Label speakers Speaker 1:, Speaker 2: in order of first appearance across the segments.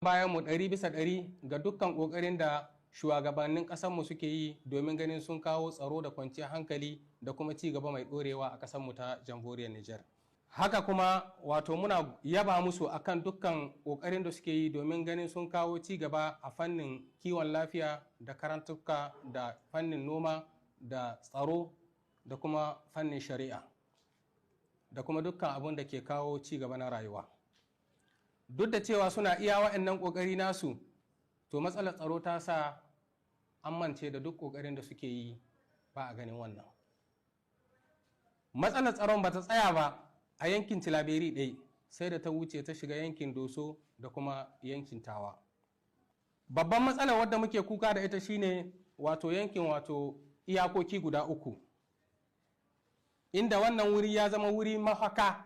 Speaker 1: Bayan mu 100% ga dukkan ƙoƙarin da shugabannin ƙasarmu suke yi domin ganin sun kawo tsaro da kwanciyar hankali da kuma ci gaba mai ɗorewa a ƙasarmu ta Jamhuriyar Nijar. Haka kuma wato muna yaba musu akan dukkan ƙoƙarin da suke yi domin ganin sun kawo ci gaba a fannin kiwon lafiya da karantuka da fannin noma da tsaro da kuma fannin shari'a da kuma dukkan abun da ke kawo ci gaba na rayuwa. Duk da cewa suna iya wa'annan ƙoƙari nasu, to matsalar tsaro ta sa an mance da duk ƙoƙarin da suke yi, ba a ganin wannan. Matsalar tsaron ba ta tsaya ba a yankin Tilaberi ɗai, sai da ta wuce ta shiga yankin Doso da kuma yankin Tawa. Babban matsalar wadda muke kuka da ita shine wato yankin wato iyakoki guda uku, inda wannan wuri ya zama wuri mafaka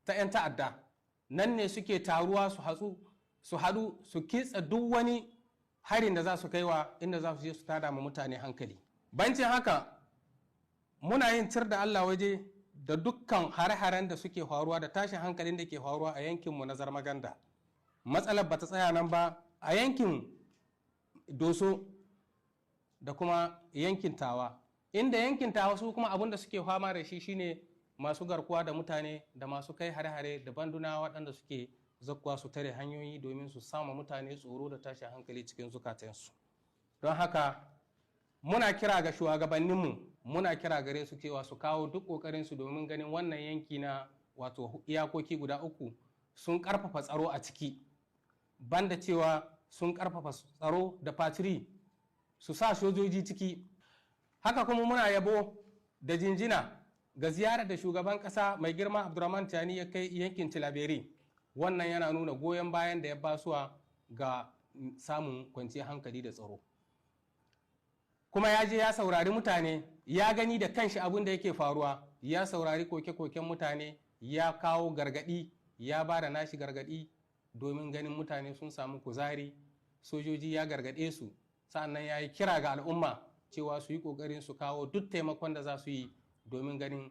Speaker 1: ta 'yan ta'adda. Nan ne suke taruwa su hatsu, su haɗu, su kitsa duk wani harin da za su kaiwa, inda za su je su tada ma mutane hankali. Bancin haka, muna yin tir da Allah waje da dukkan hare-haren da suke faruwa da tashin hankalin da ke faruwa a yankinmu na Zarmaganda. Matsalar ba ta tsaya nan ba a yankin Doso da kuma yankin Tawa, inda yankin Tawa su kuma abin da suke fama da shi shine masu garkuwa da mutane da masu kai hare-hare da banduna, waɗanda suke zakkuwa su tare hanyoyi domin su sama mutane tsoro da tashin hankali cikin zukatansu. Don haka muna kira ga shugabanninmu, muna kira gare su cewa su kawo duk ƙoƙarinsu domin ganin wannan yanki na wato iyakoki guda uku sun ƙarfafa tsaro a ciki, banda cewa sun ƙarfafa tsaro da patrouille, su sa sojoji ciki. Haka kuma muna yabo da jinjina ga ziyarar da shugaban kasa mai girma Abdurrahman Tani ya kai yankin Tilaberi. Wannan yana nuna goyon bayan da ya basuwa ga samun kwanciyar hankali da tsaro. Kuma ya je ya saurari mutane, ya gani da kanshi abin da yake faruwa, ya saurari koke-koken mutane, ya kawo gargadi, ya ba da nashi gargadi domin ganin mutane sun samu kuzari. Sojoji ya gargade su, sa'annan ya yi kira ga al'umma cewa su yi kokarin su kawo duk taimakon da za su yi domin ganin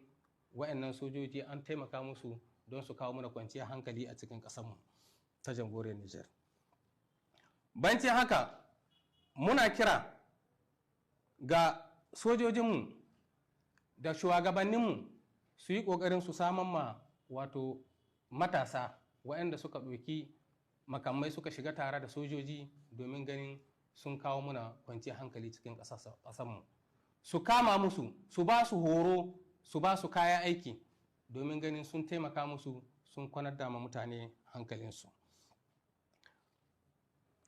Speaker 1: wa'annan sojoji an taimaka musu don su kawo mana kwanciyar hankali a cikin ƙasarmu ta Jamhuriyar Nijar. Bancin haka, muna kira ga sojojinmu da shugabanninmu su yi ƙoƙarin su saman ma wato matasa waɗanda suka ɗauki makamai suka shiga tare da sojoji domin ganin sun kawo muna kwanciyar hankali cikin ƙasarmu, su kama musu, su ba su horo, su ba su kayan aiki domin ganin sun taimaka musu sun kwanar da ma mutane hankalinsu.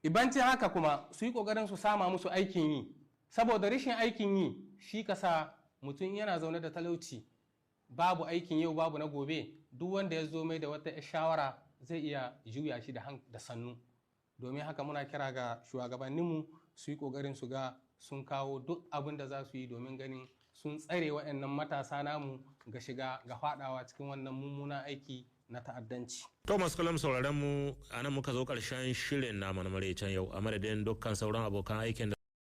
Speaker 1: Ibancin haka kuma, su yi ƙoƙarin su sama musu aikin yi, saboda rashin aikin yi shi ka sa mutum yana zaune da talauci, babu aikin yau babu na gobe, duk wanda ya zo mai da wata shawara zai iya juya shi da sannu. Domin haka muna kira ga shugabanninmu su yi ƙoƙarin su ga sun kawo duk abin da za su yi domin ganin sun tsare waɗannan matasa namu ga shiga ga faɗawa cikin wannan mummunan aiki na ta'addanci.
Speaker 2: To, masu kallon sauraron mu, a nan muka zo ƙarshen shirin namu na maraicen yau. A madadin dukkan sauran abokan aikin da